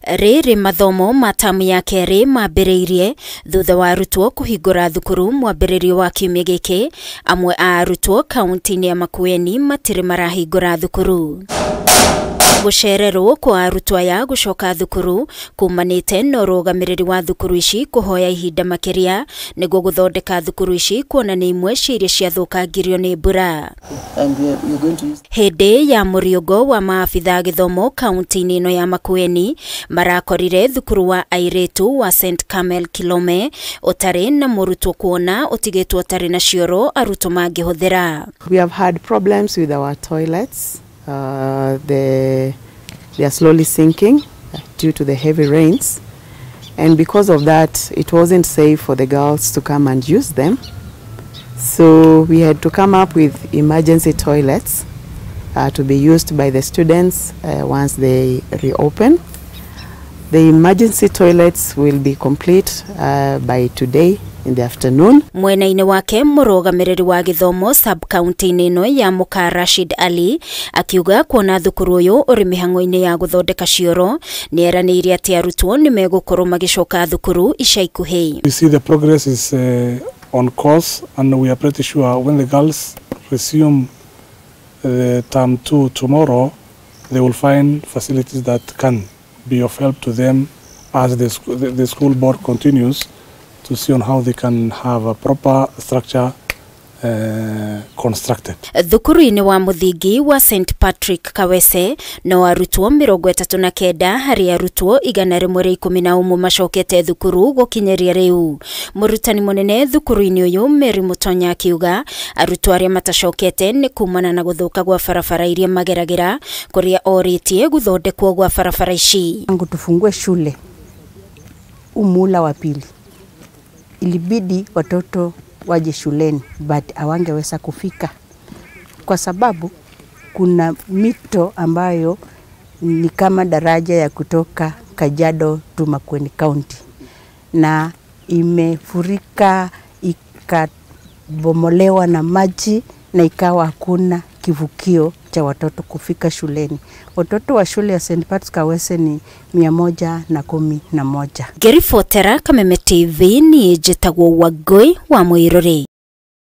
Rĩrĩ mathomo ma tamu ya kerĩ mambĩrĩirie thutha wa arutwo kũhingũra thukuru mwambĩrĩrio wa kiumia gĩkĩ. Amwe a arutwo kaunti-inĩ ya Makueni matirĩ marahingũra thukuru. Gũcererwo kwa arutwo aya gũcoka thukuru kumanĩte na ũrũgamĩrĩri wa thukuru ici kũhoya ihinda makĩria nĩguo gũthondeka thukuru ici kuona nĩ imwe cia iria ciathũkangirio nĩ mbura. Hĩndĩ ya mũriũngo wa maabitha a gĩthomo kaunti-inĩ ĩno ya Makueni marakorire thukuru wa airĩtu wa St Carmel Kilome ũtarĩ na mũrutwo kuona ũtigĩtwo ũtarĩ na cioro arutwo mangĩhũthĩra. We have had problems with our toilets. They are slowly sinking due to the heavy rains, and because of that it wasn't safe for the girls to come and use them, so we had to come up with emergency toilets to be used by the students once they reopen. The emergency toilets will be complete by today in the afternoon. Mwena-inĩ wake mũrũgamĩrĩri wa gĩthomo sub county-inĩ ĩno ya Muka Rashid Ali akiuga kuona thukuru ũyũ ũrĩ mĩhang'o-inĩ ya gũthondeka cioro nĩ eranĩire atĩ arutwo nĩ megũkorwo magĩcoka thukuru ica ikuhĩ. We see the progress is on course, and we are pretty sure when the girls resume the term 2 tomorrow they will find facilities that can be of help to them as the school board continues to see on how they can have a proper structure constructed. Thukuru-inĩ wa mũthingi wa St Patrick Kawese no arutwo 39 harĩ arutwo 111 macokete thukuru gũkinyĩria rĩu. Mũrutani mũnene thukuru-inĩ ũyũ Mary Mutonya akiuga arutwo arĩa matacokete nĩ kumana na gũthũka gwa barabara iria mageragĩra kũrĩa orĩtie gũthondekwo gwa barabara ici. Tangu tufungue shule umula wa pili ilibidi watoto waje shuleni, but hawangeweza kufika kwa sababu kuna mito ambayo ni kama daraja ya kutoka Kajiado to Makueni County, na imefurika ikabomolewa na maji na ikawa hakuna kivukio cha watoto kufika shuleni. Watoto wa shule ya St. Patrick's Kawese ni 111. Ngĩribotera Kameme TV ni njĩtagwo Wangũi wa Mũirũrĩ.